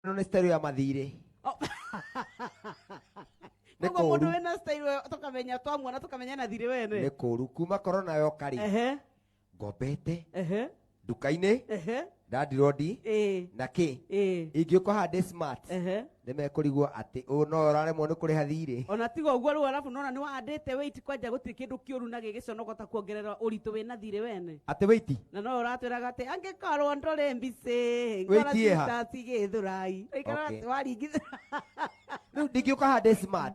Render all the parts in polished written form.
Ĩno nĩ style ya mathirĩ. Nĩ Koguo mũndũ kũũru. Wĩna style ĩyo tũkamenya twamuona tũkamenya na thirĩ wene. Nĩ kũũru kuma corona yoka rĩ, ngombete nduka-inĩ, ndandirondi na kĩ ingĩũka haha ndĩ smart, nĩ mekũrigwo atĩ ũyũ no ũraremwo nĩ kũrĩha thirĩ. Ona tiga ũguo rĩu arabu nona nĩ wandĩte weight kwanja gũtirĩ kĩndũ kĩũru na gĩgĩconoko ta kuongerera ũritũ wĩna thirĩ wene. Atĩ wĩiti. Na no ũratwĩraga atĩ angĩkorwo ndũrĩ mbicĩ. Weight ĩha? Cigĩthũrai. Okay. Waringithia. Rĩu ndingĩũka haha ndĩ smart,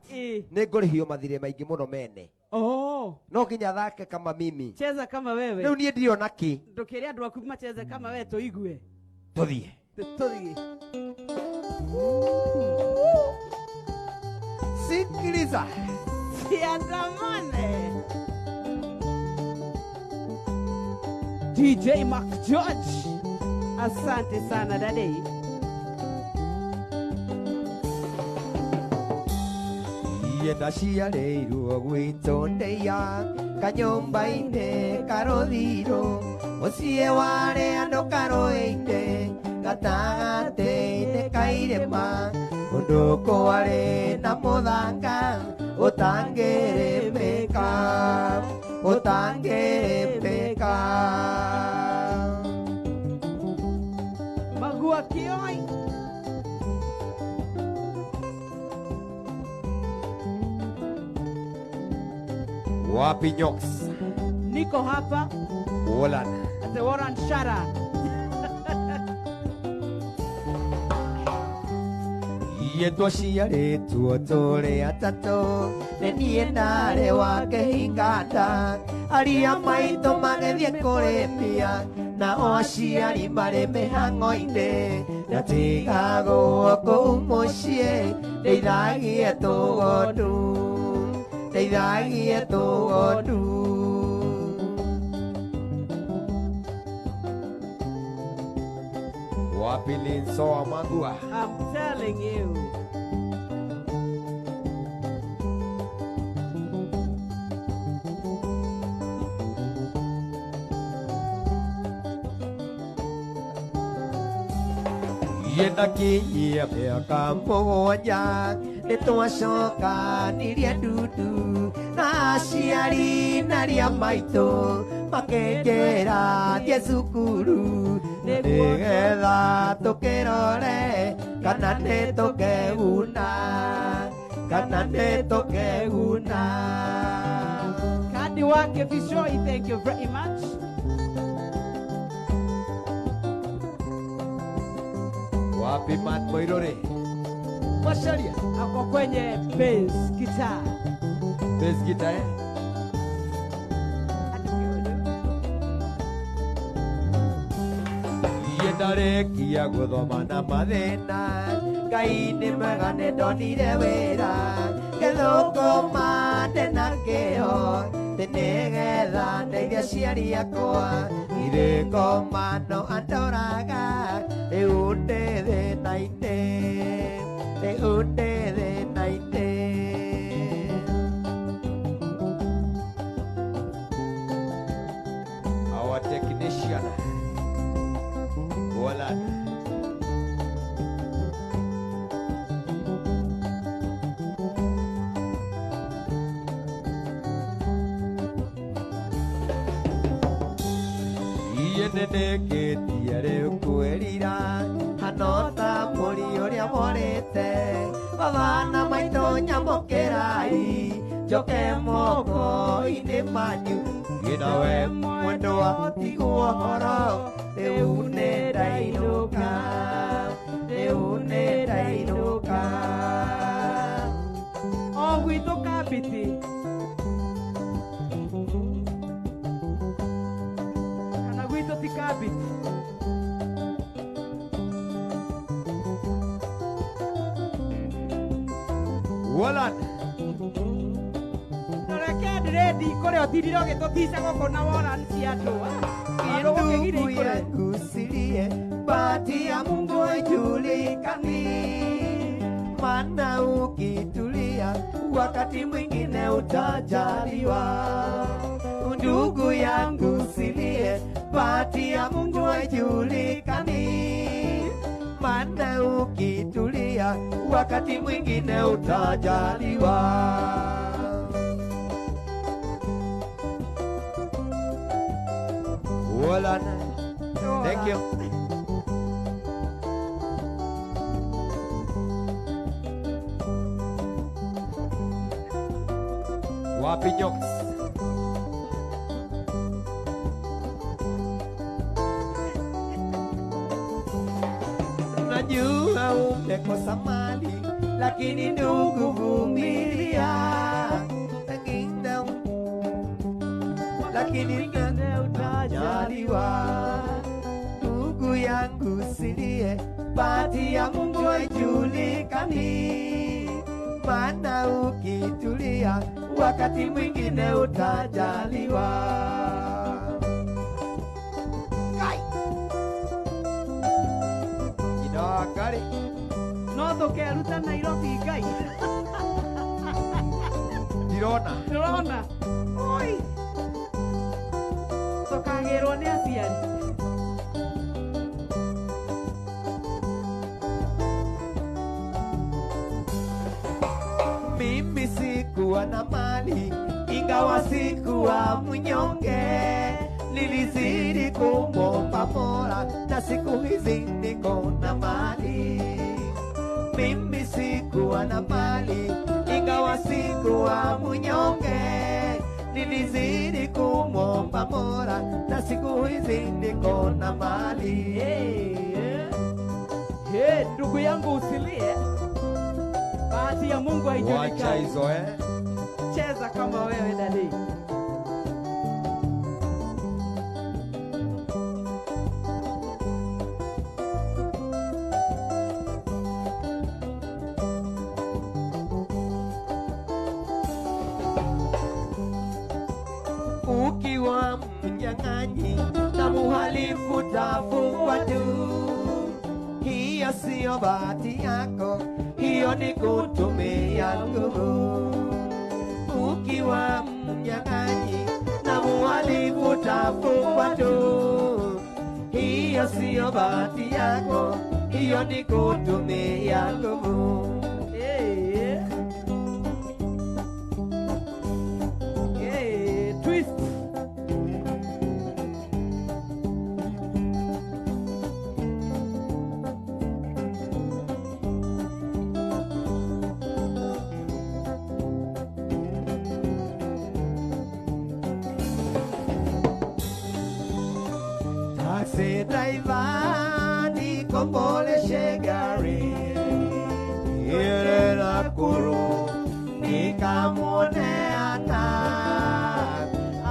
nĩ ngũrĩhio mathirĩ maingĩ mũno mene. Oh. No nginya thake kama mimi. Cheza kama wewe. Rĩu niĩ ndirĩ ona kĩ. Ndũkĩre andũ aku macheze kama wewe tũigue. Tũthiĩ. Tũthiĩ. Sikiliza. Siandamane. DJ Mark George. Asante sana daddy. Iye ndaciarĩirwo gwitũ ndĩia kanyũmba-inĩ karũthirũ mũciĩ warĩ andũ karũĩ-inĩ gatagatĩ-inĩ ka irĩma kũndũ kwarĩ na mũthanga ũtangĩrĩmĩka ũtangĩrĩmĩka. Magua Kioi. Wapi Nyox? Niko hapa. Wolan. At the Warren Shara. Iye twaciarĩtwo tũrĩ atatũ nĩ niĩ ndarĩ wa kĩhinganda aria maitũ magĩthiĩ kũrĩmia nao aciari marĩ mĩhang'o-inĩ ndatigagwo kũu mũciĩ ndeithagie tũgondu ndeithagie tũgondu. Wapi Linso wa Magua? I'm telling you. Iye ndakinyia mĩaka 7 nĩ twacokanirie ndundu na aciari na aria maitũ makĩnjĩra thiĩ cukuru nĩgetha tũkĩrore kana nĩ tũkeguna kana nĩ tũkeguna. Kandi wake Vishoi, thank you very much. Wapi Matt Moirore? Masharia. Ako kwenye bass guitar. Bass guitar eh? Iye ndarĩkia gũthoma na mathĩna Ngai nĩ mwega nĩ ndonire wĩra ngĩthũkũma ndĩ na kĩo tĩ nĩgetha ndeithie aciari akwa irĩ ngoma no andoraga rĩu ndĩ thĩna-inĩ rĩu ndĩ thĩna-inĩ. Our technician Wolan. Iye nĩndĩkĩtie rĩu kwĩrira hano ta mũri ũrĩa worĩte baba na maitũ nyamũkĩrai njoke moko-inĩ manyu gĩnawe mwendwa tigwo horo rĩu nĩ ndainũka rĩu nĩ ndainũka. O gwitũ Kabiti. Kana gwitũ ti Kabiti. Wolan. Reke ndĩrendi kũrĩa ũtindire ũgĩtũtica gũkũ na Wolan cia andũ. Andũ gũkĩgire Ndugu ikũre. yangu silie, bahati ya Mungu haijulikani, maana ukitulia wakati mwingine utajaliwa. Ndugu yangu silie, bahati ya Mungu haijulikani, maana ukitulia wakati mwingine utajaliwa. Wala na. Thank you. Wapi nyoks? Najua umekosa mali, lakini ndugu vumilia. Lakini mwingine utajaliwa. Ndugu yangu silie, bahati ya Mungu haijulikani. Maana ukitulia, wakati mwingine utajaliwa. Kai! Inakari. No tũkeruta Nairobi Ngai. Ndirona. Ndĩrona. Oi. Tũkagĩrwo nĩ aciari. Mimi sikuwa na mali, ingawa sikuwa mnyonge. Nilizidi kumwomba Mola, na siku hizi niko na mali. Mimi sikuwa na mali, ingawa sikuwa mnyonge. Nilizidi kumwomba Mola, na siku hizi niko na mali. Hey, ndugu yangu usilie. Bahati ya Mungu haijulikani. Wacha hizo Cheza kama wewe dadi. Ukiwa mnyang'anyi na muhalifu tafungwa tu. Hiyo sio bahati yako, hiyo ni kutumia nguvu. Ukiwa mnyang'anyi na muhalifu tafungwa tu. Hiyo sio bahati yako, hiyo ni kutumia nguvu. Hey, hey, twist. Taxi driver, nikomboleshe gari ile Nakuru, nikamwonea na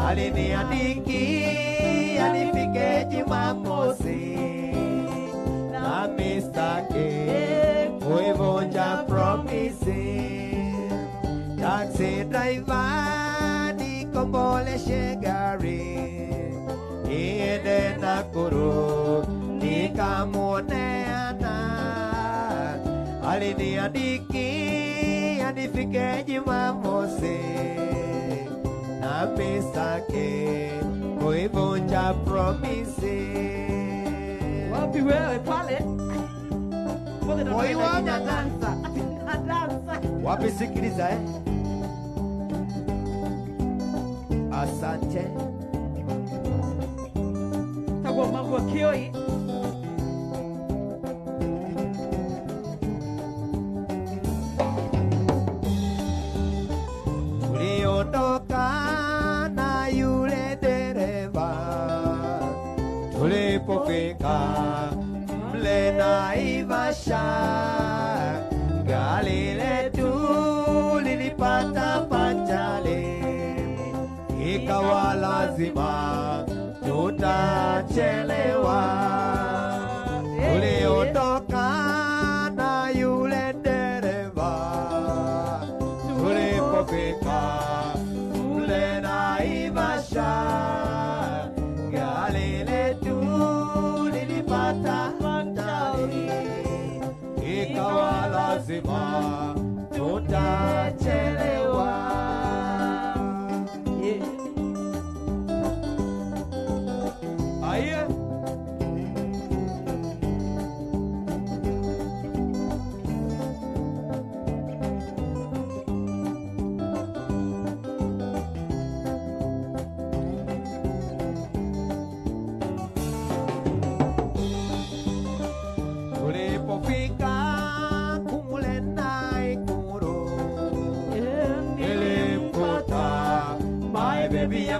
aliniandikia nifike Jumamosi, na mistake kuivunja promise. Taxi driver, nikomboleshe gari niende Nakuru, nikamwonea na aliniandikia nifike Jumamosi, na mistake kuivunja promise. Wapi wewe pale? Moi wa Dansa. Dansa. Wapi sikiliza Asante. Tagwo magwa kioi. Tuliondoka na yule dereva, tulipofika mle Naivasha, gari letu lilipata panchale, ikawa lazima tutachelewa. Tuliondoka na yule dereva, tulipofika mle Naivasha, gari letu lilipata panchale, ikawa lazima tutachelewa. Aye.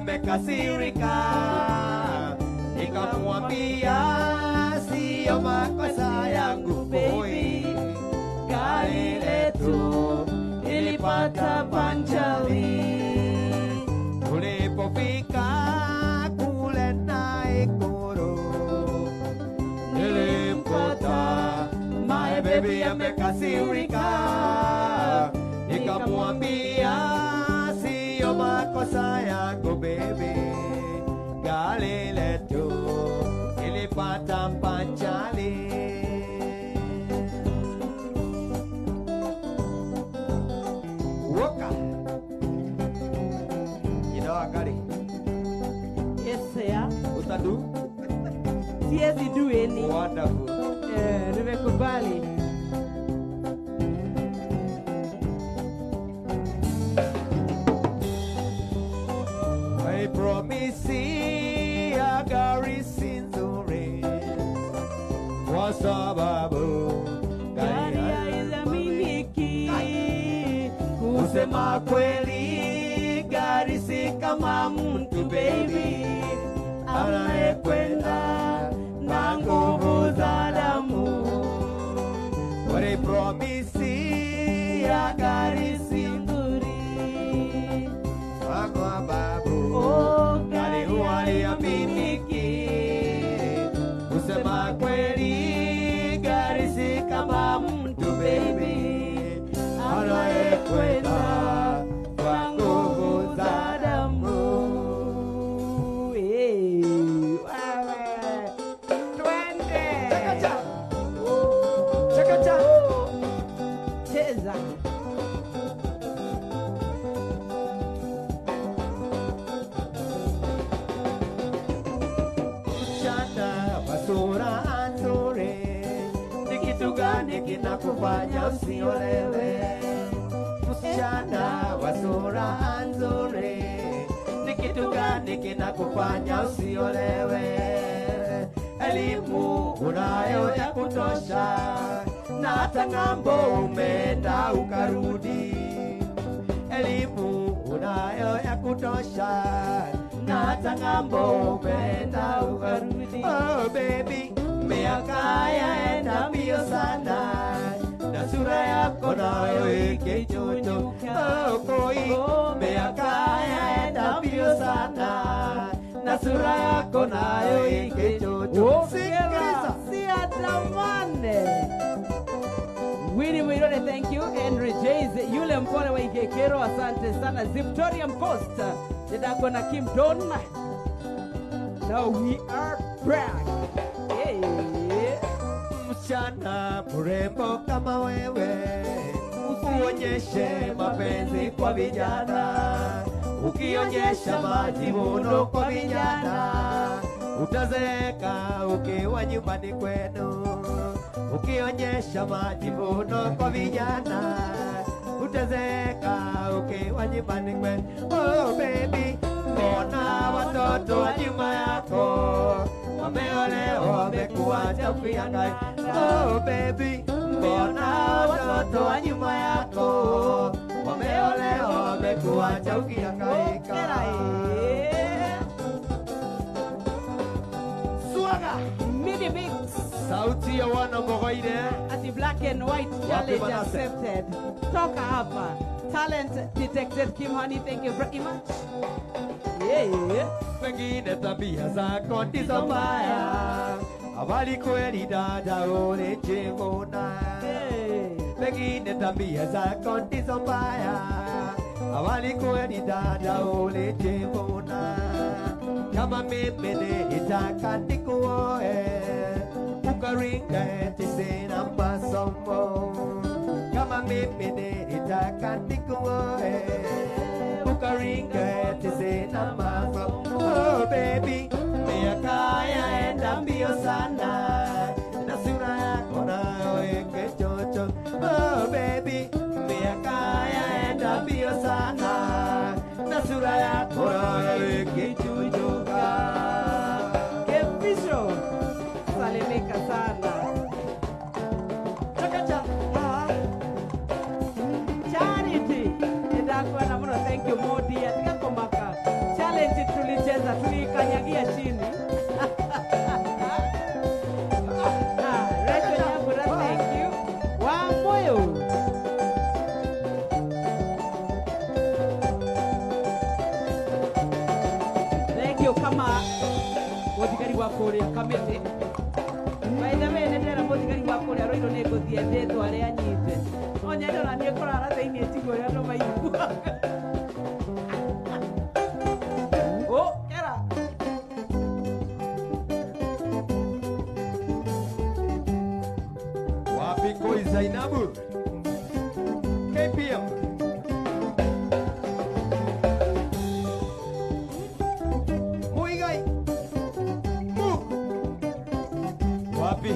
Amekasirika, nikamwambia siyo makosa yangu Baby, gari letu ilipata panjali. Tulipofika kule Naikuru, nilimkuta my baby amekasirika, nikamwambia siyo makosa yangu baby, gari letu ilipata panjali. Woka. You know gari. Yes, sir. Utadu? Siwezi do any. Wonderful. Nimekubali. I promise ya gari si nzuri, kwa sababu Gari haiaminiki. Kusema kweli, gari si kama mtu baby, anayekwenda na nguvu za damu. I promise ya gari si Nzuri. kwa sababu Oh, gari gari haliaminiki. Kusema kweli, gari si kama mtu baby, anayekwenda kwa nguvu za damu. Hey, wewe. Twende. Chakacha. Chakacha. Cheza. Msichana wa sura nzuri, ni kitu gani kinakufanya usiolewe? Msichana wa sura nzuri, ni kitu gani kinakufanya usiolewe? Elimu unayo ya kutosha, na hata ng'ambo umeenda ukarudi. Elimu unayo ya kutosha, na hata ng'ambo umeenda ukarudi. Oh baby, miaka yaenda mbio sana, na sura yako nayo ikichuchuka. Oh koi, miaka yaenda mbio sana, na sura yako nayo ikichuchuka. Sikiliza. Siatamane. Winnie Mwirore, thank you. Henry Jays, yule mpole wa Igekero, asante sana. Victorian Post, Dedako na Kim Don. Now we are back. Hey. Msichana mrembo kama wewe, uonyeshe mapenzi kwa vijana. Ukionyesha majivuno kwa vijana, utazeeka ukiwa nyumbani kwenu. Ukionyesha majivuno kwa vijana, utazeeka ukiwa nyumbani kwenu. Oh baby, mbona watoto wa nyuma yako wameolewa wamekuacha ukihangaika? Oh baby, mbona watoto wa nyuma yako wameolewa wamekuacha ukihangaika? Swaga. Midi Mix. Sauti ya wana Mogoire. Ati black and white challenge Manase? accepted. Toka hapa. Talent detected Kim Honey, thank you very much. Yeah. Pengine tabia zako ndizo mbaya, awali kweli dada ulijivuna. Hey. Pengine tabia zako ndizo mbaya, awali kweli dada ulijivuna. Kama mimi nilitaka nikuoe, ukaringa eti sina masomo. Kama mimi nilitaka nikuoe, ukaringa eti sina masomo. Oh baby, miaka yaenda mbio sana, na sura yako nayo ikichocho. Oh baby, miaka yaenda mbio sana, na sura yako nayo ikichuchuka. Kepisho. Salimika sana. Chakacha. Ah. Charity. Ndakwa na muno, thank you Modi. Atiga komaka. Challenge Kama muthigari wa kuria Kamiti. By the way, nĩ ndĩrera muthigari wa kuria Ruiru nĩ ngũthiĩ ndĩtware anyite. No nyende ona niĩ kũrara thĩinĩ tiguo ũrĩa andũ maiguaga. Oh, kera. Wapi koi Zainabu? KPM. Muigai. Mu. Wapi?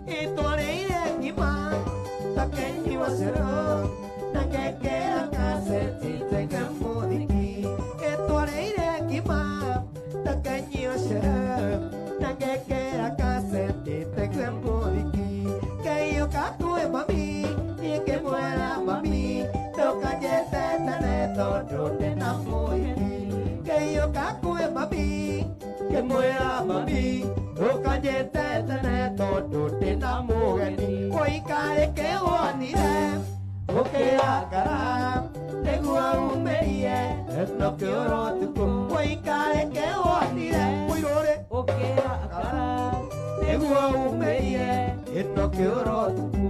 Itwareire ngima takenyua cero na ngekera kaseti tenge muthiki. Itwareire ngima takenyua cero na ngekera kaseti tenge muthiki. Keiũka kwĩ mami ingĩmwĩra mami ndũkanjĩte tene tondũ ndĩna mũhiki. Keiũka kwĩ mami ngĩmwĩra mami ndũkanjĩte tene tondũ ndĩna mũgeni. Ũikarĩke wonire ũkĩrakara nĩguo umĩrie ĩno kĩũrũ ũtukũ. Ũikarĩke wonire mũirũrĩ Ũkĩrakara nĩguo umĩrie ĩno kĩũrũ ũtukũ.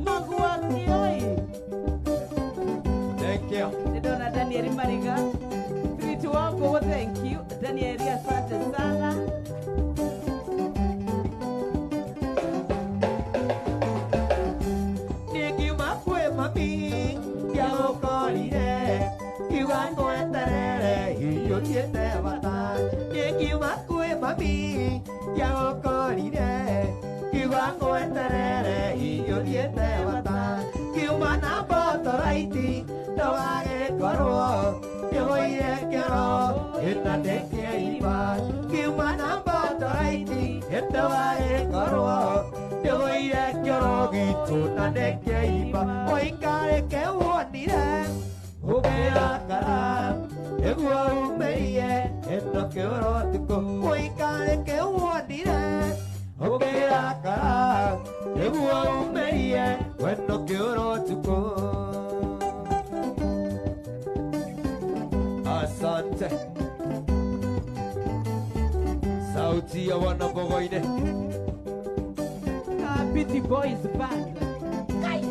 Magwati oi. Thank you. Nĩndona Daniel Mariga. Street wangu, thank you. Daniel, asante sana. Nikiuma kwĩ mami ndiagũkorire kiuga ngweterere hihi ũthiĩte bata. Nikiuma kwĩ mami ndiagũkorire kiuga ngweterere hihi ũthiĩte bata. Kiuma na mbotoraiti ndũgagĩkorwo ndĩhũire kĩoro ĩna ndĩkĩimba. Kiuma na mbotoraiti ndũgagĩkorwo ndĩhũire kĩoro gitũ na ndĩkĩimba. Ũikarĩke wonire ũkĩrakara nĩguo umĩrie ĩno kĩoro ũtukũ. Ũikarĩke wonire ũkĩrakara nĩguo umĩrie ĩno kĩoro ũtukũ. Asante. Sauti ya wana Mbogoine. Kapiti Boys Band. Kai.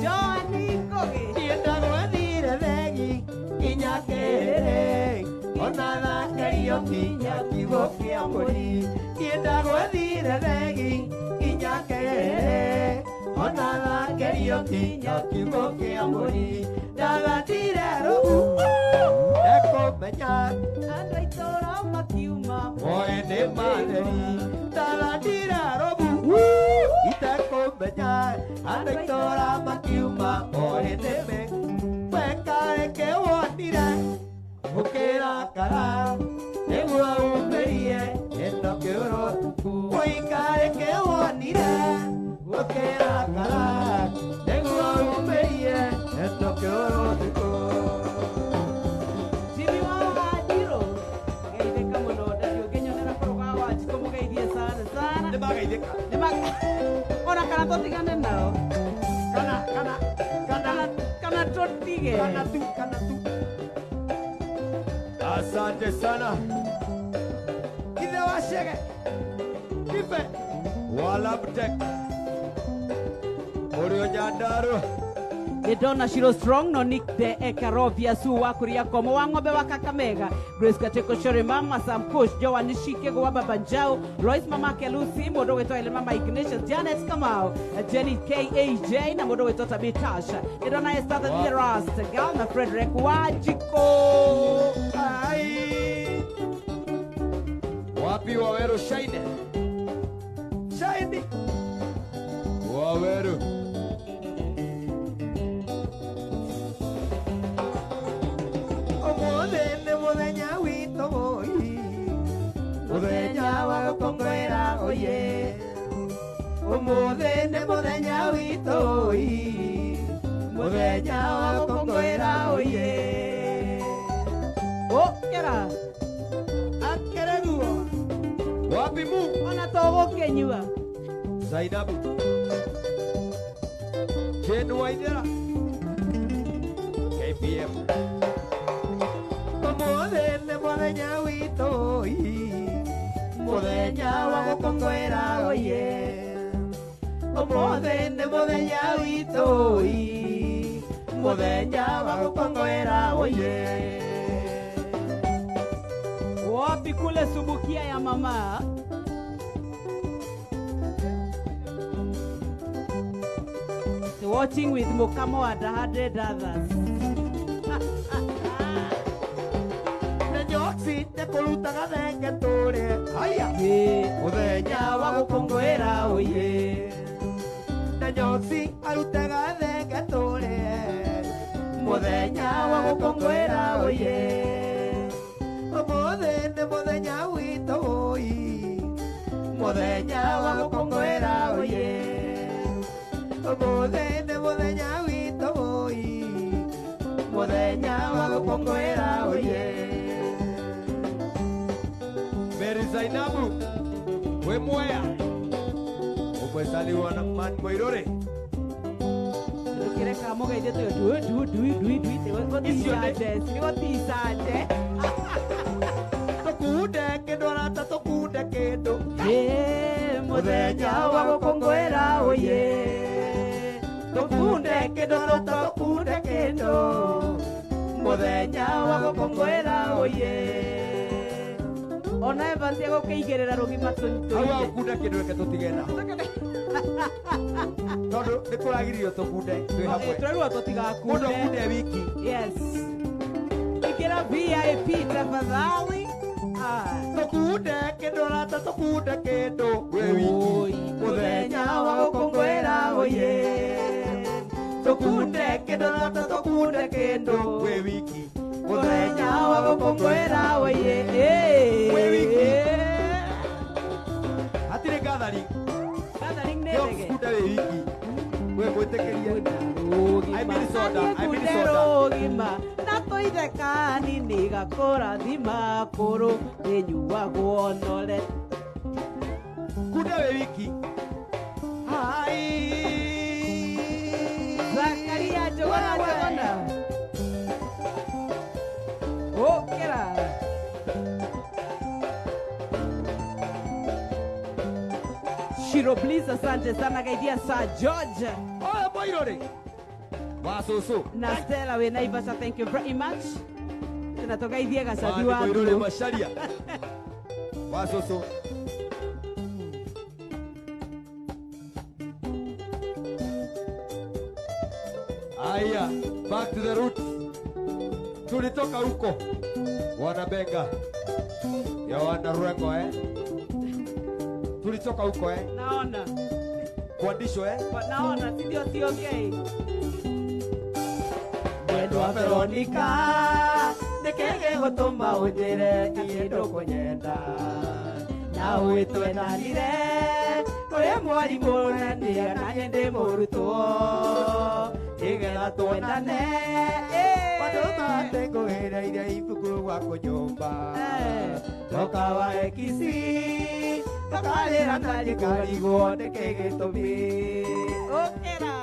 Johnny Kogi. Ndiendagwathire thegi nginya kĩrĩrĩ ona thakerio nginya kiugo kĩa mbũri. Ndiendagwathire thegi nginya kĩrĩrĩ ona thakerio nginya kiugo kĩa mbũri. Ndathatire rũu ndekũmenya Andũ a itũũra makiuma moĩ nĩ matheri. Ndathatire rũu itekũmenya andũ a itũũra makiuma moĩ nĩ me. Wekarĩke wonire ũkĩrakara nĩguo umĩrie ĩno kĩũrũ ũtukũ. Ũikarĩke wonire ũkĩrakara nĩguo umĩrie ĩno kĩũrũ ũtukũ. Jimmy wa Wanjirũ. Geithĩka mũno ndathi ũngĩnyonera kũrũga Wanjikũ mũgeithie sana sana. Nĩmageithĩka. Ona kana tũtigane nao. Kana kana kana Kana tũtige. kana tu kana tu. Asante sana. Ithe wa Chege. Kibe wa Labtech. Ũrĩ Nyandarua. Nĩndona Shiro Strong no Nick the Ekarovia Su wa Kuria Komo wa Ng'ombe wa Kakamega Grace Kateko Shore Mama Sam Kush Joan Shikego wa Baba Njau Lois Mama Kelusi mũndũ wĩtwo Ellen Mama Ignatius Janet Kamau Jenny KAJ na mũndũ wĩtwo Tabitasha. Nĩndona Esther the Rast Girl na Frederick Wajiko. Ai. Wapi Waweru Shine? Shine. Waweru. Ũmũthĩ nĩ mũthenya witũ mũi mũthenya wa gũkũngũĩra oye. Ũmũthĩ nĩ mũthenya witũ oi mũthenya wa gũkũngũĩra oye. Ũkĩra. Akereguo. Wapi mu? Ona tũgũkĩnyua. Zainabu. Jane Waithera. KPM. Ũmũthĩ Nĩ mũthenya witũ mũthenya wa gũkũngũĩra oye ũmũthĩ nĩ mũthenya witũ mũthenya wa gũkũngũĩra oye. Wapi kule subukia ya mama? Watching with Mokamo and 100 others. Muthenya wa gũkũngũĩra oye na nyoci arutaga thenge tũrĩe mũthenya wa gũkũngũĩra oye ũmũthĩ nĩ mũthenya witũ oi mũthenya wa gũkũngũĩra oye ũmũthĩ nĩ mũthenya witũ oi mũthenya wa gũkũngũĩra oye. Mary Zainabu we mwea umezaliwa na Man Moirore Tukireka moga ithe tu du du du du du du. Tukunde kindu arata tukunde kindu muthenya wa gũkũngũĩra oye tukunde kindu arata tukunde kindu muthenya wa gũkũngũĩra oye. Ona Evans egũkĩigĩrĩra rũgima tũnyitũire. Hau gũkunda kĩndũ reke tũtige naho. Tondũ nĩ kũragiririo tũkunde twĩ hamwe. Tũrerirwo tũtigakunde. Mũndũ akunde wiki. Yes. Ingĩra VIP tafadhali. Tũkunde kĩndũ arata tũkunde kĩndũ wĩ wiki. Mũthenya wa gũkũngũĩra oye. Tũkunde kĩndũ arata tũkunde kĩndũ wĩ wiki. Muthenya wa gũkũngũĩra oye. Wĩ wiki. Hatirĩ gathering. Gathering nĩ ndege. Kunda wĩ wiki. We mwĩtĩkĩrie. I mean soda, I mean soda. Rũgima na tũithe kanini gakũrathima kũrũ ĩnyuagwo nore. Kunda wĩ wiki. Hai. Zakaria Njũgũna Njũgũna. Okera. Shiro Bliss, asante sana gaidia Sir George. Oh, Moirore. Wa susu. Na Stella we Naivasha, thank you very much. Tunatoka ithia gacathi wa Moirore Macharia. Wa susu. Aya, back to the roots. Tulitoka huko wana Benga ya wana Ruengo tulitoka huko Naona kuandishwa Naona si ndio si okay. Mwendwa wa Veronica nikege gutuma unjire niĩ ndũkũnyenda na wĩtwendanire kũrĩ mwarimũ na niĩ na niĩ ndĩ mũrutwo nĩgetha twendane. Andũ ngũhĩrĩire ibuku gwaku nyũmba ndoka wa ekisi ngakarĩra na ngarigwo nĩkĩ gĩtũmi. Ũkĩra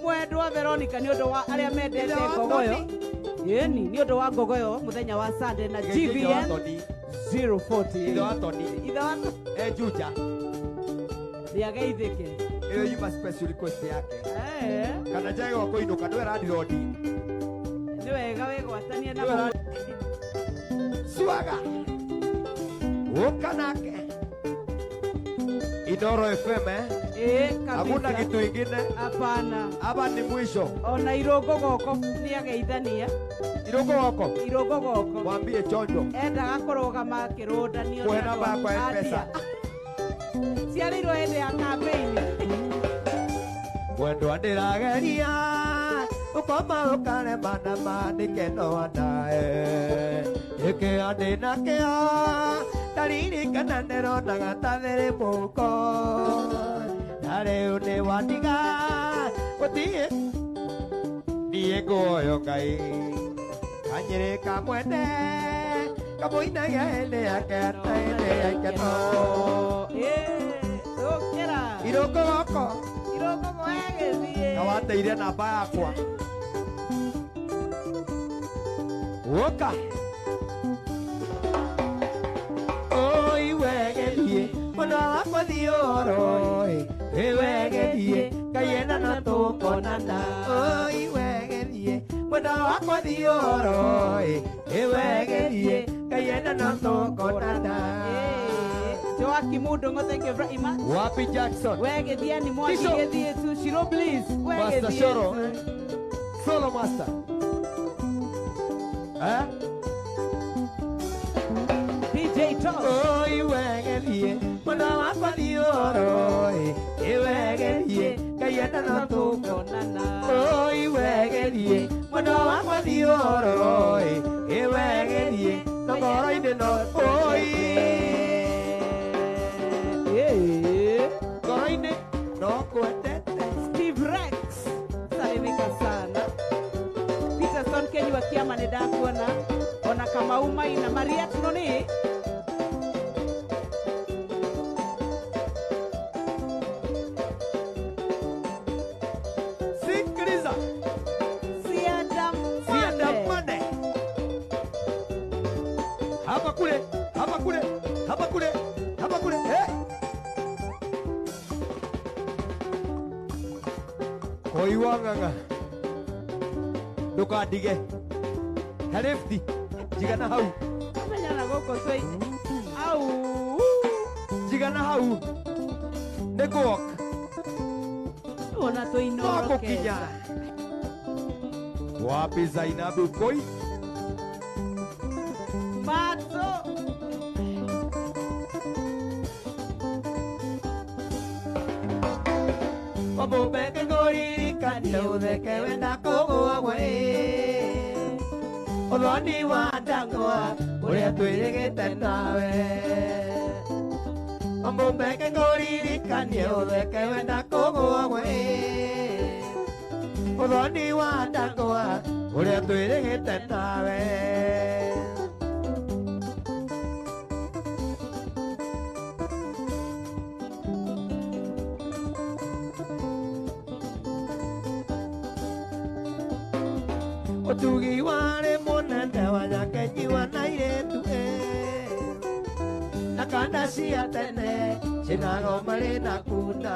mwendwa Veronica nĩ ũndũ wa arĩa mendete ngogoyo. Yeni nĩ ũndũ wa ngogoyo mũthenya wa Sunday na GVN 040. Ithe wa Tony. Ithe wa Juja. Nĩageithĩke. Ĩyo yuma special request yake. Kana njage gwa kũinũka nĩwe landirodi. Nĩ wega wĩgwatanie na Swaga. Ũka nake. Inoro FM kabisa. Hakuna kitu ingine. Hapana. Hapa ni mwisho. Ona Irũngũ goko nĩageithania. Irũngũ goko. Irũngũ goko. Mwambie chonjo. Endaga kũrũgama akĩrũndanio. Kũhe namba yakwa ya M-Pesa. Ciarĩirwo hĩndĩ ya campaign. Mwendwa ndĩrageria ukoma ukarema na manĩkeno anae ĩkĩo ndĩnakĩo ndaririkana ndĩronaga ta thĩrĩ mũhuko na rĩu nĩ wandiga gũtirĩ niĩ nguoyo Ngai kanyĩrĩ kamwene kamũinagia hĩndĩ yake ta hĩndĩ ya ikeno. Ũkĩra. Irũngũ goko. Irũngũ gwegĩthiĩ. Kawateire namba yakwa. Woka. Wegethie mwena wakwa thiĩ ũhoro ĩ wegethie Ngai enda no tũkonana oi wegethie mwena wakwa thiĩ ũhoro ĩ wegethie Ngai enda no tũkonana. Joaki Mudongo, thank you very much. Wapi Jackson? Wegethie ni mwaki Tisho. gethie tu Shiro please. Master Wegethie Shoro. tu. Solo master. Eh? DJ Tosh. Oi wegethie mwena wakwa thiĩ ũhoro ĩ wegethie Ngai enda no tũkonana oi wegethie mwena wakwa thiĩ ũhoro ĩ wegethie no ngoro-inĩ no oi Ngoro-inĩ no kwendete. Steve Rex, salimika sana. Peterson Kenyi wa Kiama nĩ ndakuona. Ona Kamau Maina, Maria Tunoni. Sikiliza. Siandamane. Siandamane. Hapa kule, hapa kule, hapa kule, hapa kule. Eh. Koi wa ng'ang'a. Ndũkandige. He lifti. Njigana hau. Menya na gũkũ twĩ au. Njigana hau. Nĩ ngũwalk. Ona No tũinorokeza. gũkinya. Wapi Zainabu Koi? Mato. Wamũmbeke ngũririkanie ũtheke wenda kũgũa gwe ũthoni wa ndangwa ũrĩa twĩrĩgĩte nawe Wamũmbeke ngũririkanie ũtheke wenda kũgũa gwe ũthoni wa ndangwa ũrĩa twĩrĩgĩte nawe. Ũtugi warĩ mũnene wa nyakenyi wa airĩtu na kanda cia tene cina goma rĩna kuna.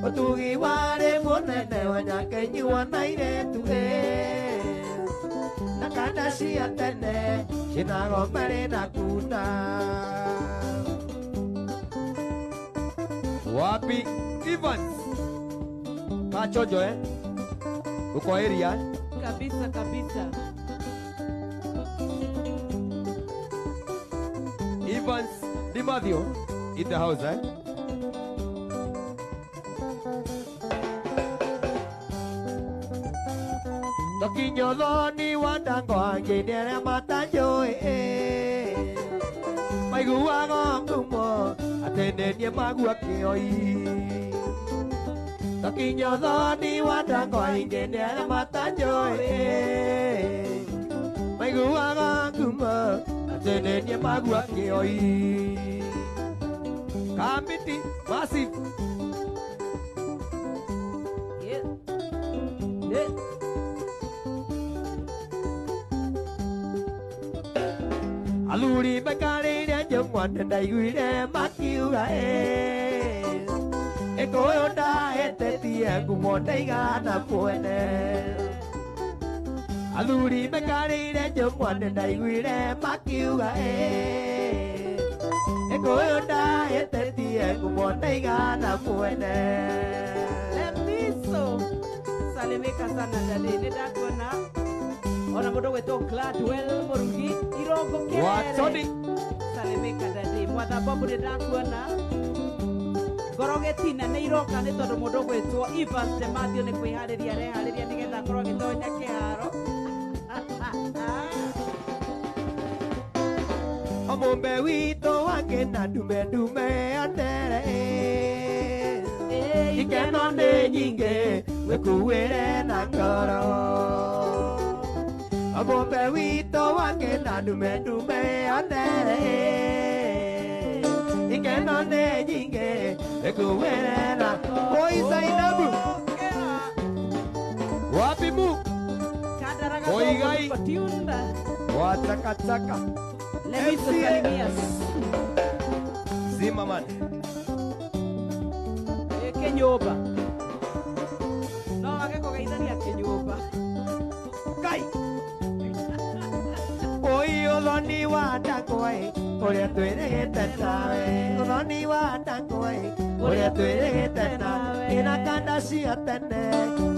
Ũtugi warĩ mũnene wa nyakenyi wa airĩtu na kanda cia tene cina goma rĩna kuna. Wapi Evans? Kachonjo eh? Uko area eh? Kabisa kabisa. Evans Dimathio in the house eh? Tokinyothoni wa ndango angĩ nĩ arĩa matanjũĩ maiguaga ngumo atĩ nĩ niĩ magua kĩoi. Tokinyothoni wa ndango aingĩ nĩ arĩa matanjũĩ maiguaga ngumo atĩ nĩ niĩ magua kĩoi. Kamiti massive. Yeah. Yeah. Athuri maikarĩire njũng'wa nĩ ndaiguire makiuga ĩkũyũ ndahĩtĩtie ngumo ndaigana mwene. Athuri maikarĩire njũng'wa nĩ ndaiguire makiuga ĩkũyũ ndahĩtĩtie ngumo ndaigana mwene. Lemiso. Salimika sana dade. Nĩ ndakuona. Ona mũndũ gwĩtwo Gladwell Mũrugi Irongo Kerere. Watoni. Salimika dade. Mwatha Bob nĩ ndakuona. Ngoro gĩtina nĩ iroka nĩ tondũ mũndũ gwĩtwo Evans Demathio nĩ kwĩharĩria areharĩria nĩgetha akorwo agĩtonya kĩharo. Omũmbe witũ wake na ndume ndume onere ikeno nĩ nyingĩ wĩkuĩre na ngoro. Omũmbe witũ wake na ndume ndume onere ikeno nĩ nyingĩ wĩkuĩre na Oi Zainabu. Wapi mu? Kandaraga Oigai. Tunda. Watakataka. Lemiso MCA. salimias. Zimmerman. Kinyumba. No wage kugeithania kinyumba. Kai. Oi uthoni wa ndakwa uria twirigite nawe uthoni wa ndakwa uria twirigite nawe ina kanda cia tene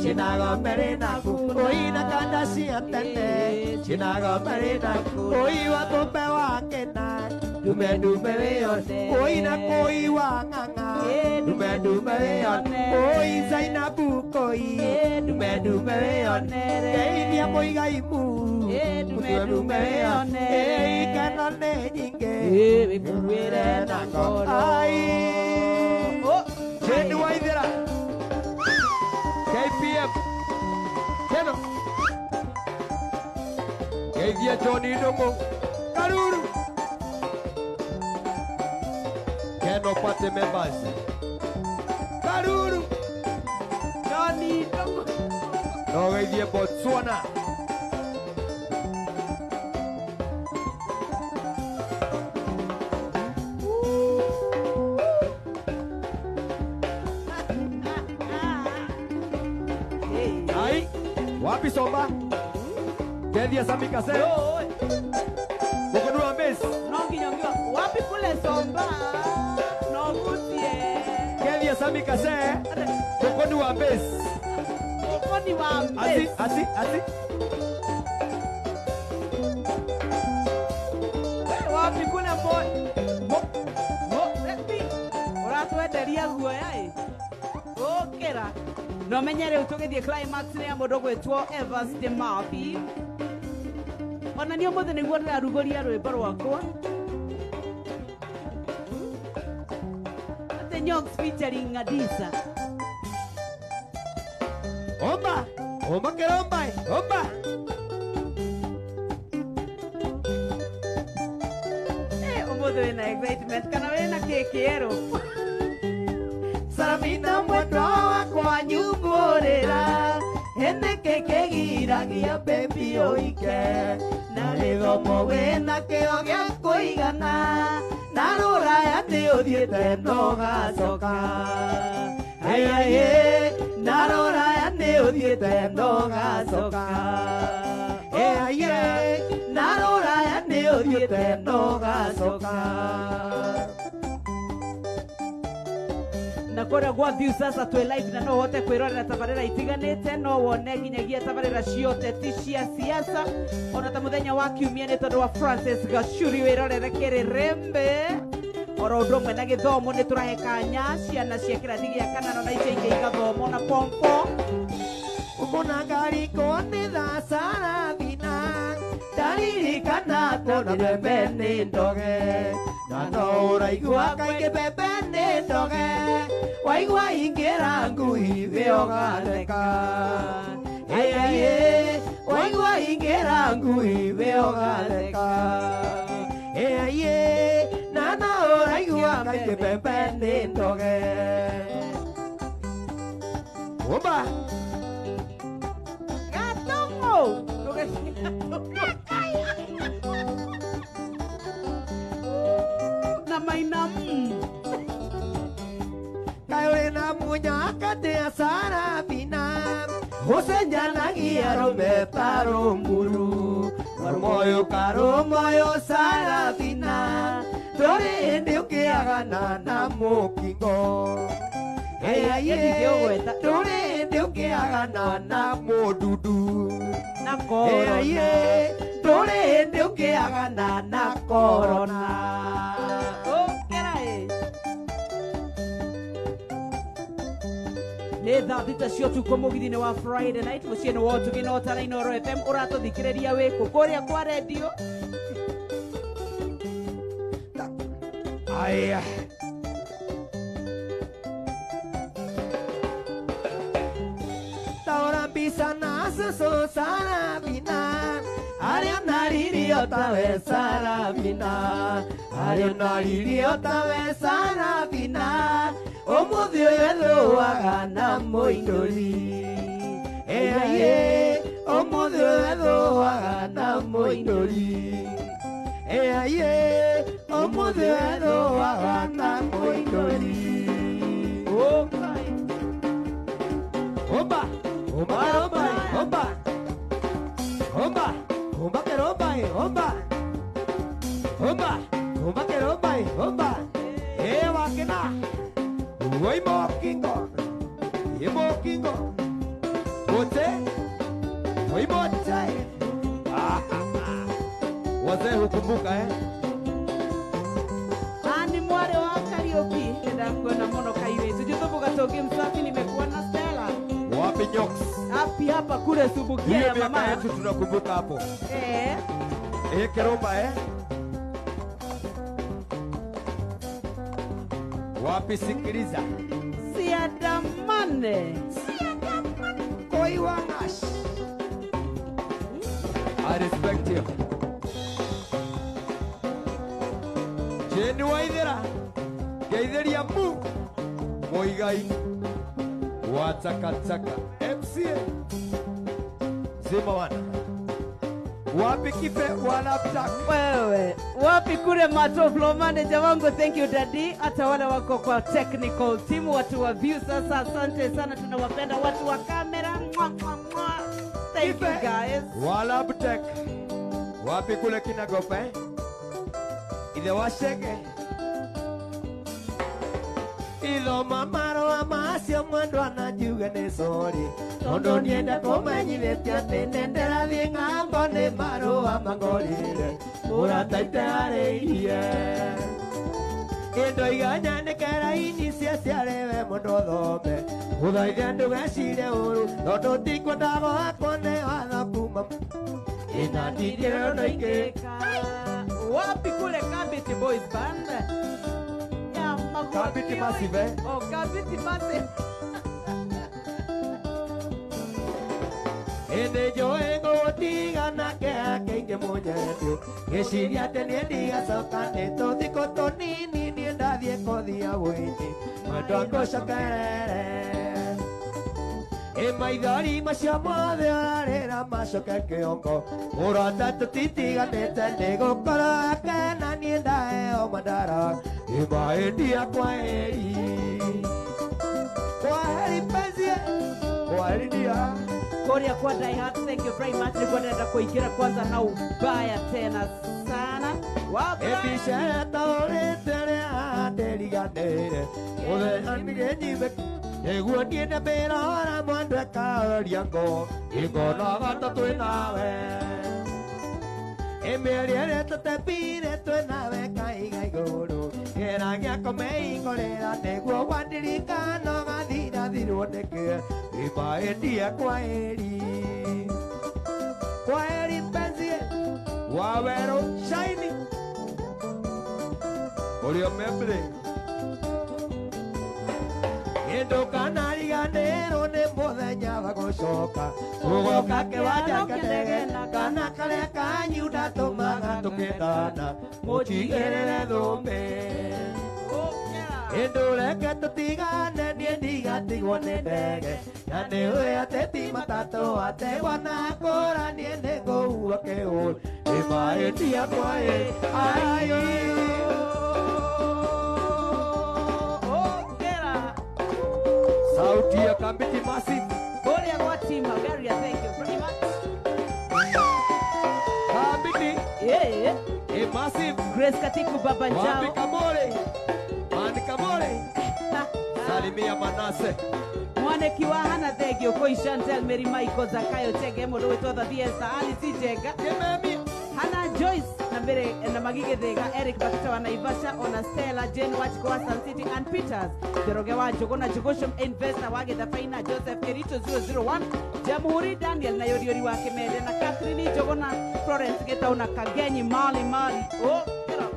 cina gombe naku oi na kanda cia tene cina gombe naku oi wa tumbe wa kena dume dume wiyone oi na koi wa ng'ang'a dume dume wiyone oi Zainabu koi dume dume wiyone geithia muigaimu dume dume wiyone ikeno nĩ nyingĩ wĩkuĩre na ngoro ai Jane Waithera KPM Keno geithia John Ndung'u Karuru Keno party members Karuru Johnny Ndung'u no geithie Botswana Ai, wapi Somba? Geithia Sami Kase. Mukonua base. No nginya ngiwa wapi kule Somba? No gutie. Geithia Sami Kase. Mukonua base. Mukoni wa base. Asi, asi, asi. Wapi kule mo mo mo lepi. Uratwenderia guoya ĩ. Ũkĩra. No menye rĩu tũgĩthiĩ climax nĩ ya mũndũ gwĩtwo Evans de Murphy. Ona niĩ ũmũthĩ nĩguo ndĩrarugũria rwĩmbo rwakwa. Atĩ Nyox featuring Adisa. Omba, omba keromba, omba. Ũmũthĩ wĩna excitement kana wĩna kĩ kĩerũ? Saramina mwendwa wakwa nyumbũrĩra nĩkĩ kĩgiragia baby ũike na gĩthomo wĩna kĩo gĩa kũigana na rũraya nĩ ũthiĩte na ũgacoka Ai, na rũraya nĩ ũthiĩte na ũgacoka Ai, na rũraya nĩ ũthiĩte na ũgacoka Na kũrĩa gwa view sasa twĩ live na no ũhote kwĩrorera tabarĩra itiganĩte no wone nginyagia tabarĩra ciothe ti cia siasa ona ta mũthenya wa kiumia nĩ tondũ wa Francis Gachuri wĩrorere kĩrĩrĩmbĩ oro ũndũ ũmwe na gĩthomo nĩ tũrahe kanya ciana cia kĩrathi gĩa kanana na icio ingĩ igathoma na form 4 Ũkona ngari nĩ thaa Sarafina ndaririkana kuona mbembe nĩ ndoge na no ũraigua kaingĩ mbembe nĩ ndoge waigua ingĩra ngui thĩ ũgatheka Ĩĩ, waigua ingĩra ngui thĩ ũgatheka Ĩĩ, na no ũraigua kaingĩ mbembe nĩ ndoge Omba Gatongo na mainamu Kaĩ ũrĩ na mũnyaka atĩa Sarafina ũcenjanagia arũme ta rũnguru Karũmoyo karũmoyo Sarafina ndũrĩ hĩndĩ ũkĩagana na mũkingo Ndũrĩ hĩndĩ ũkĩagana na mũndundu na korona Ndũrĩ hĩndĩ ũkĩagana na korona Ũkĩra ĩ nĩ thaa thita cia ũtukũ mũgithi-inĩ wa Friday night mũciĩ-inĩ wa ũtugi na ũtara Inooro FM ũratũthikĩrĩria wĩkũ kũrĩa kwa redio Aya Taora mbica na cũcũ Sarafina arĩa naririo tawe Sarafina arĩa naririo tawe Sarafina ũmũthĩ ũyũ ethũaga na mũindũri Ĩĩ, ũmũthĩ ũyũ ethũaga na mũindũri Eaye omuthe wa na moidori. Okay. Oba, oba, oba, oba. Oba, oba keroba, oba. Oba, oba keroba, oba. E wakena. Oi mokingo. E mokingo. Bote. Oi bote. Ah. Wazee hukumbuka eh? Ani mware wa karaoke ndakuona mono kaiwe. Tujutubu gatoki msafi nimekuwa na Stella. Wapi Nyox? Hapi hapa kule Subukia ya mama. Hiyo yetu tunakumbuka hapo. Eh. Eh keromba eh? Wapi sikiliza? Siadamane. Siadamane. Koi wangash. I respect you. Jeni waithera ngeithiria mu muigai wa takataka MCA zima wana wapi kipe wa laptop wewe wapi kule Mato floor manager wangu, thank you daddy. Hata wale wako kwa technical team, watu wa view sasa, asante sana, tunawapenda watu wa kamera. Mwa, mwa, mwa. Thank you guys wa laptop wapi kule kinagopa eh? Ile washege Ilo mamaro amasio mwendo anajuga ni sori Tondo nienda komenyithĩtie atĩ nĩndĩrathiĩ ng'ambo nĩ marũa mangorire Mũrata iteharĩirie Indo iganyandĩke raini ciaciarĩwe mũndũ thome Gũthaithe ndũgecirie ũru tondũ tikwenda gwakwo nĩ watho kuma Ĩna ndingĩrĩ ũndũ ingĩka. Wapi kule Kabiti Boys Band? Ya Kabiti Massive eh? Oh, Kabiti Massive. Ende joe ngũtiga nake akeingĩ mũnyendio Ngĩciria atĩ niĩ ndigacoka nĩ tũthikũ tũnini niĩ ndathiĩ kũthia wĩini Mwendwa ngũcokerere Ĩ maithori macio mothe ũrarĩra macoke kĩongo Mũrata tũtitiganĩte nĩgũkorwo akena niĩ ndaheo mandara Ĩ maĩndia kwaheri Kwaheri mpenzi Kwaheri dia Korea kwa Die Hard, thank you very much. Nilikuwa naenda kuingira kwanza na ubaya tena sana. Wapi? Ebishara taurĩte ndĩriganĩire Mũthenya nĩnyime nĩguo niĩ ndamĩrora mwendwa ekaũria ngo Ingonaga ta twĩ nawe Ĩmĩeri ĩrĩa tũtembire twĩ nawe kaiga igũrũ Kĩra gĩakũmeingũrĩra nĩguo wandirikana ũgathirathirwo nĩkĩ Imaĩndie kwaheri Kwaheri mpenzi Wawerũ Shiny Ũrĩa membre Ndũkanariganĩrwo nĩ mũthenya wa gũcoka Ũgoka kĩwanja kĩndege kana karĩa kanyu ndatũmaga tũkĩendana Mũtigĩrĩre thũmbĩ Ndũreke tũtigane niĩ ndigatigwo nĩ ndege Na nĩũĩ atĩ ti matatũ ategwa na kũra niĩ nĩngũua kĩhũri Ĩmaĩtia kwaheri ayo Sauti ya Kabiti Massive. Korea kwa team Hagaria, thank you very much. Kabiti. Yeah. E Massive. Grace Katiku Baba Njao. Wapi Kamore. Mani Kamore. Salimia Manase. Mwane Kiwahana, thank you. Koi Chantel, Mary Michael, Zakayo Chege, Modo wetu wa Fiesta, Ali Chega. Kememi. Hana Joyce na mbere na Magige Thega, Eric Bakita wa Naivasha, ona Stella, Jane Wachiko wa Sun City and Peters, Njoroge wa Njuguna, Njugushu Investor wa Githabaina, Joseph Kericho 001, Jamhuri Daniel na Yoriori wa Kimende na Catherine Njuguna, Florence Gitau na Kagenyi Mali Mali. Oh, get up.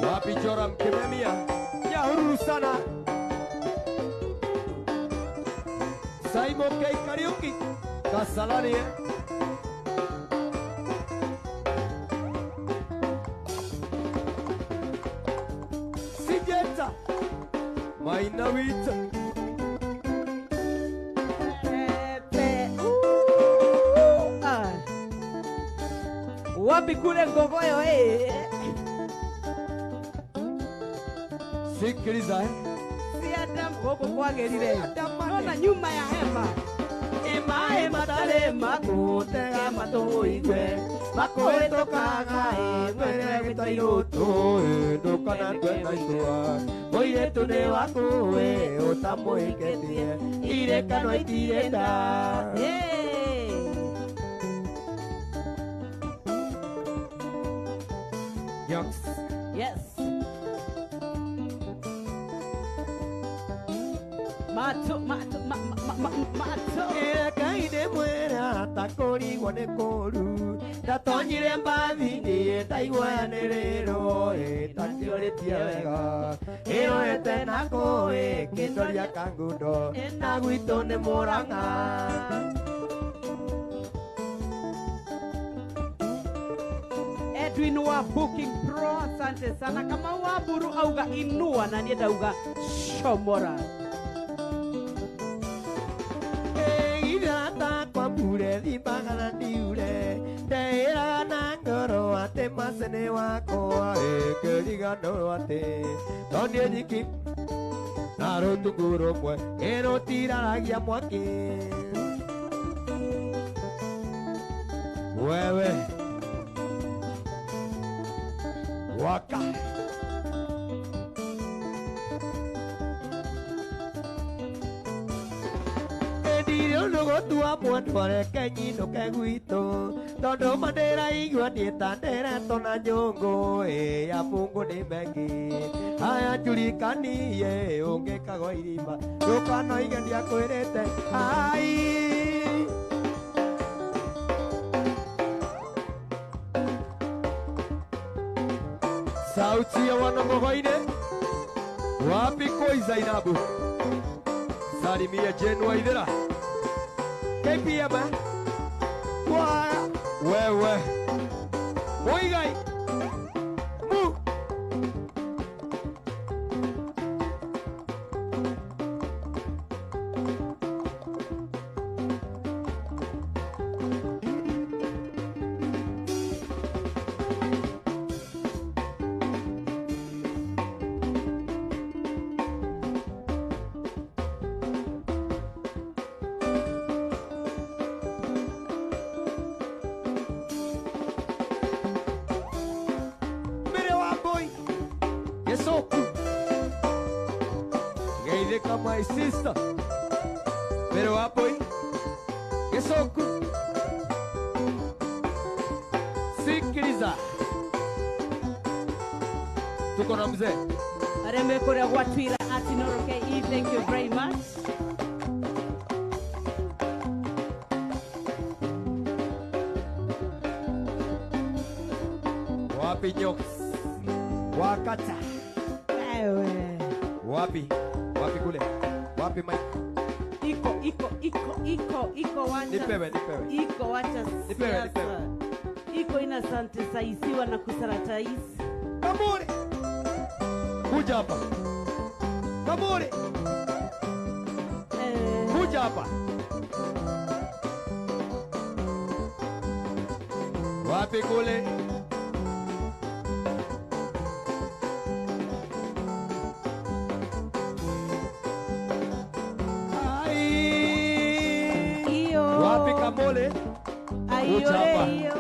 Wapi Joram Kimemia? Nyahururu sana. Simon K. Kariuki Kasalani eh? Sijeta Maina wita Pepe. Wapi kule Ngogoyo eh? Sikiliza Si Adam gũkũ kwagĩrire. Nona nyuma ya hema. Ĩmaĩ matarĩ makũtega matũ ũigue. Makũhĩtũkaga ĩmwere gĩtairũtũ ndũkana ndwetaitũa mũirĩtu nĩ waku ũtamũhĩkĩtie irĩkanwa itirenda. Yoks. Yes. Mato mato ma ma ma mato. Ĩrekaine mwĩra takũrigwo nĩ kũru ndatonyire mbathi-inĩ ndaigua yanĩrĩrwo ĩtakĩorĩtie wega ĩroete na kũĩ kĩndoria kangundo na gwitũ nĩ Mũrang'a. Edwin wa Booking Pro, asante sana. Kama waburu auga inua na niĩ ndauga shomora. Irata kwa mbure thimbaga na ndiure ndeĩraga na ngoro atĩ macene wakwa ĩkĩriganĩrwo atĩ to niĩ nyiki na rũtungu rũmwe ĩrũtiraragia mwaki. Wewe waka Ndirĩ ũndũ gũtua mwendwa reke nyinũke gwitũ tondũ ma ndĩraigua niĩ ta nderetwo na nyũngũ ya Mungu nĩ mengi aya njurikanie ũngĩkagwa irima ndũkanoige ndiakwĩrĩte ai. Sauti ya wanongogoine. Wapi koi Zainabu? Salimia Jane Waithera. KPM wa wewe Muigai mu Geithĩka my sister. Mbere wa boy Gĩcoku. Sikiliza. Tuko na mzee. Arĩa me kũrĩa gwa Twira Atinoro KE, thank you very much. Wapi Nyoks? Wakata. Ewe. Wapi? Wapi kule? Wapi Mike? Iko iko iko iko iko wacha. Nipewe nipewe. Iko wacha. Nipewe nipewe. Iko ina sanitizaisiwa na kusanitize. Kamuri. Kuja hapa. Kamuri. Kuja hapa. Wapi kule? Wapi Kamole? Ayo iyo.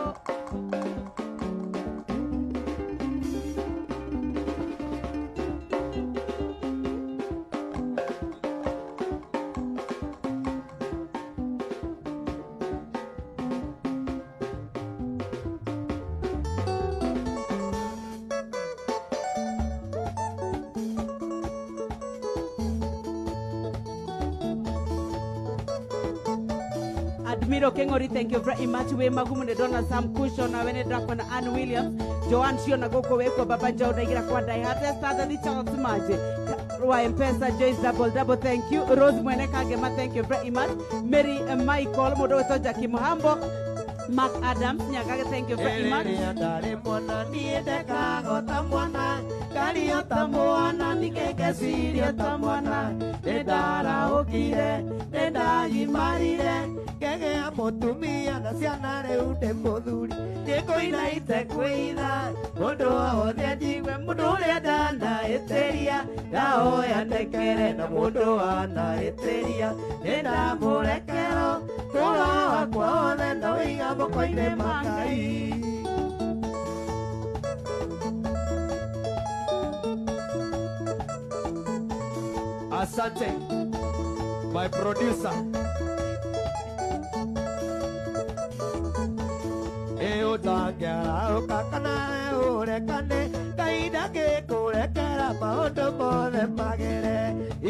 Admiro Kengori, thank you very much. We magumu ne Donna Sam Kusho na wene drakwa na Ann Williams. Joan Shio na goko weko Baba Njau na igira kwa Dai Hate Sada di Charles Maje. Wa M-Pesa Joyce double double, thank you. Rose Mwene Kagema, thank you very much. Mary Michael Modo weto Jackie Muhambo. Mark Adams Nyagage, thank you very much. Ndahĩtũkire nĩndagimarire ngĩgĩa mũtumia na ciana rĩu ndĩ mũthuri ndĩkũina itekwĩitha mũndũ wothe njigue mũndũ ũrĩa ndanahĩtĩria ndahoya ndekere na mũndũ wanahĩtĩria nĩndamũrekera tũra wakwa wothe ndaũiga moko-inĩ ma Ngai. Asante, my producer. Ũtangĩarahũka kana ũrekane Ngai ndangĩkũrekera maũndũ mothe magĩre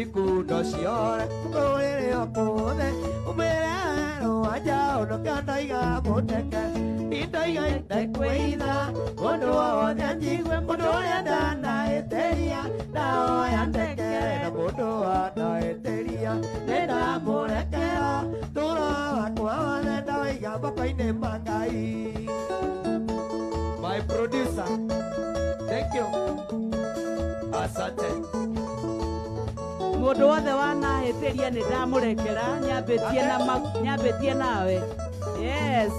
ikundo ciothe kũrĩrĩ o kũothe umĩre werũ wa njaũ nĩkĩo ndoiga mũndeke ndoiga itekwĩitha mũndũ wothe njigue mũndũ ũrĩa ndanahĩtĩria ndahoya ndekere na mũndũ wanahĩtĩria nĩndamũrekera tũra wakwa wothe ndaũiga moko-inĩ ma Ngai. My producer, thank you. Asante. Mũndũ wothe wanahĩtĩria nĩ ndamũrekera nyambĩtie nawe. Yes.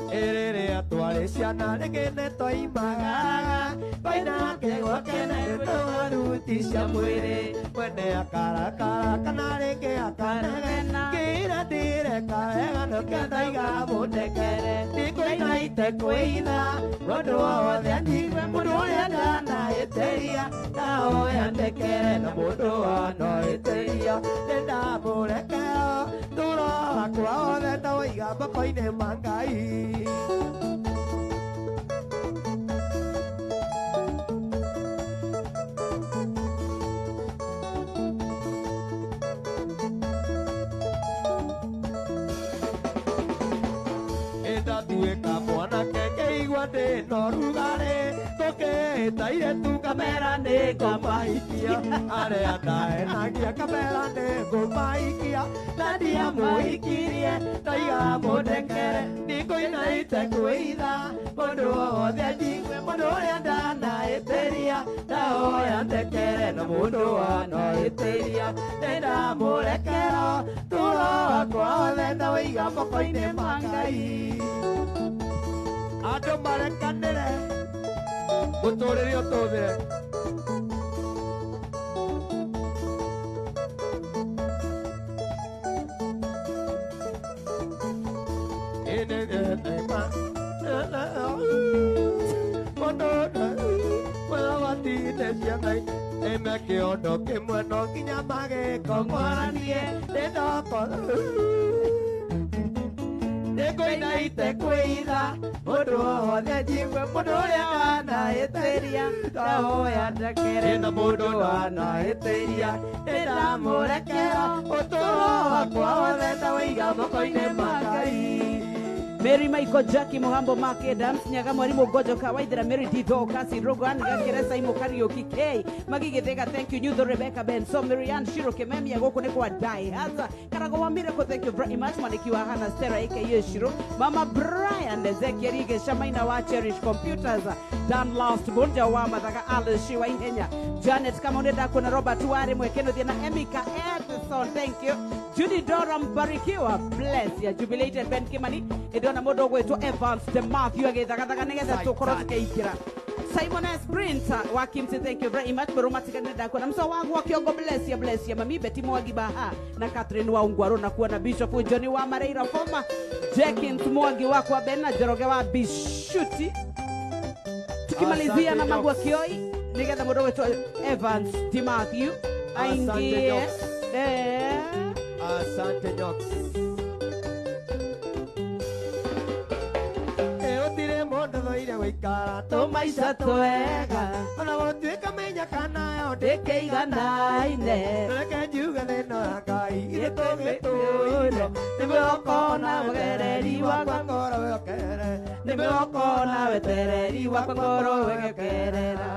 Rĩrĩa twarĩ ciana rĩngĩ nĩtwoimagaraga twaina kĩgwa kĩnene tũgaruti cia mwĩrĩ mwene akarakara kana rĩngĩ akanegena ngĩra ndireka wega nĩkĩo ndoiga mũndekere ndikũina itekwĩitha mũndũ wothe anjigue mũndũ ũrĩa ndanahĩtĩria ndahoya ndekere na mũndũ wanahĩtĩria nĩndamũrekera tũra wakwa wothe ndaũiga moko-inĩ ma Ngai. Ndatuĩka mwanake ngĩigua ndĩ na ũrugarĩ tũkĩĩta airĩtu ngamera nĩngũmahikia arĩa ndahenagia ngamera nĩngũmahikia na ndiamũhikirie ndaiga mũndekere ndikũina itekwĩitha mũndũ wothe njigue mũndũ ũrĩa ndanahĩtĩria ndahoya ndekere na mũndũ wanahĩtĩria nĩndamũrekera tũra wakwa wothe ndaũiga moko-inĩ ma Ngai. Andũ marekanĩre mũtũrĩre ũtũthĩre. Eme kĩondo kĩmwe no nginya magĩkong'oranie nĩndoko nĩngũina itekwĩitha mũndũ wothe njigue mũndũ ũrĩa wanahĩtĩria ndahoya ndekere na mũndũ wanahĩtĩria nĩndamũrekera ũtũũro wakwa wothe ndaũiga moko-inĩ ma Ngai. Mary Michael Jackie Muhambo Mark Adams Nyaga Mwarimu Gojo Kawaithira Mary Dito Kasi Rogan Gakeresa Imo Kariuki K Magi Githega thank you Nyutho Rebecca Benso Marianne Shiro Kememia gũkũ nĩ kwa Dai Haza Karago wa Miracle thank you very much Mwaniki wa Hannah Stella aka Shiro Mama Brian Ezekiel Ige Shamaina wa Cherish Computers Dan Last Bunja wa Mathaga Alice Shiwa Ihenya Janet Kamau ndakuna Robert Ware Mwekeno na Emika Edison thank you Judy Dora Mbarikiwa bless ya Jubilated Ben Kimani ndona mũndũ ũgwĩtwo Evans de Matthew agĩthagathaga nĩgetha tũkorwo tũkĩingĩra. Simon S. Brint wa Kimsi thank you very much Mũrũ Matigane ndakuona Mso wangu wa Kiongo bless ya Mami Betty Mwangi Baha na Catherine wa Ungwaro na kuona Bishop Johnny wa Mareira former Jenkins Mwangi wakwa Bena Njoroge wa Bishuti tukimalizia na Magwa Kioi nĩgetha mũndũ ũgwĩtwo Evans de Matthew aingie. Asante Nyox. Gũtirĩ mũndũ thũire gũikara tũmaica twega ona gũtuĩka mĩnyaka nayo ndĩkĩiganaine reke njuge thĩna ya Ngai ithuĩ tũgĩtũire nĩ mwĩhoko na wegereri wakwa ngoro wĩhokere nĩ mwĩhoko na wetereri wakwa ngoro wĩhokerera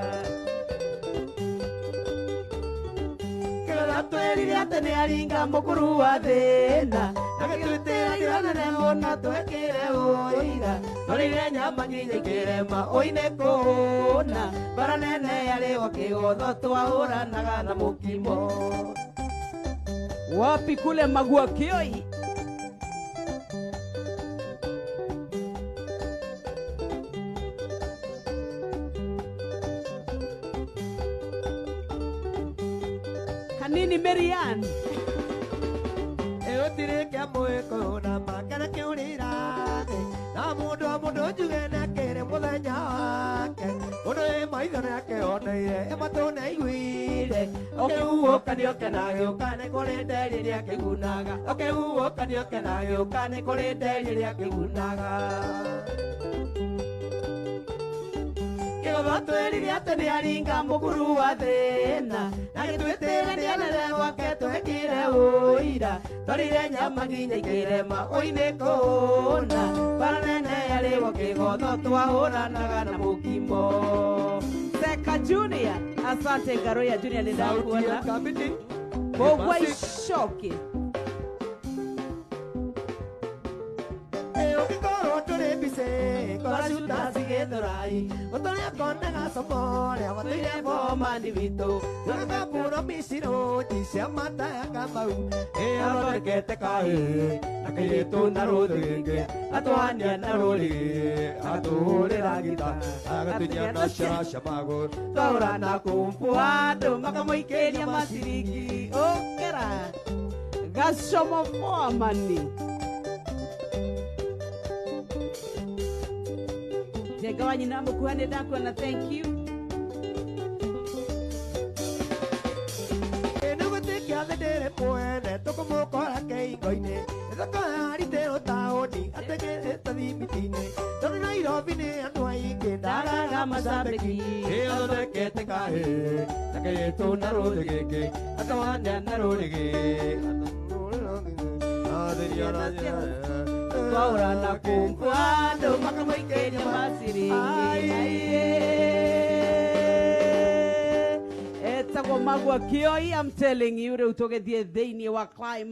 kĩrĩa twĩrire atĩ nĩ aringa mũkuru wa thĩna agĩtwĩtĩra njĩra nene mũno twekĩre ũira twarĩire nyama nginya ikĩrema ũine kũna bara nene yarĩ o kĩgotho twahũranaga na mũkimo. Wapi kule Magua Kioi? Kanini Marianne. Gũtirĩ kĩa mwĩkũyũ na makara kĩũrĩra thĩ na mũndũ o mũndũ njuge nĩakĩrĩ mũthenya wake mũndũ wĩ maitho nĩakĩoneire ĩ matũ nĩaiguire ũkĩhuhũka nĩũkenagĩũka nĩ kũrĩ nderi rĩakĩgunaga ũkĩhuhũka nĩũkenagĩũka nĩ kũrĩ nderi rĩakĩgunaga kĩgotho twĩrire atĩ nĩaringa mũkuru wa thĩna na gĩtwĩtĩre nĩanene gwake twekire ũira twarire nyama nginya ikĩrema ũinĩ kũna bara nene yarĩgwo kĩgotho twahũranaga na mũkimo. Seka Junior, asante Ngaroya Junior, Sauti ya nĩndakuona. Kabiti. Kogwa icoke. Ũngĩkorwo tũrĩ mbici kora cuta cigĩthũrai ũtũrĩa konaga somo rĩa matũire bomani witũ tũgakabũrwo micirũnji cia mataya kamau ĩ athondekete kahĩ na kairĩtu na rũthĩgĩngĩ atũhania na rũrĩgĩ agatũhũrĩra ngita agatunya na ciara cia magũrũ Twahũrana kumbu andũ makamũikĩria maciringi. Ũkĩra. Gacomo Foamani. Njenga wa nyina mũkuha nĩndakuona, thank you. Nĩgũtĩkia thĩ ndĩrĩ mwene tũkũmũkora kĩingo-inĩ ĩthoko yaritĩrwo taũni ateng'erete thimiti-inĩ tondũ Nairobi nĩ andũ aingĩ ndagaga macambĩki ĩ athondekete kahĩ na kairĩtu na rũthĩgĩngĩ akawania na rũrĩgĩ Twahũrana kumbu andũ makamũikĩria maciringi. Etagwo Magua Kioi, I'm telling you, rĩu tũgĩthiĩ thĩinĩ wa climax.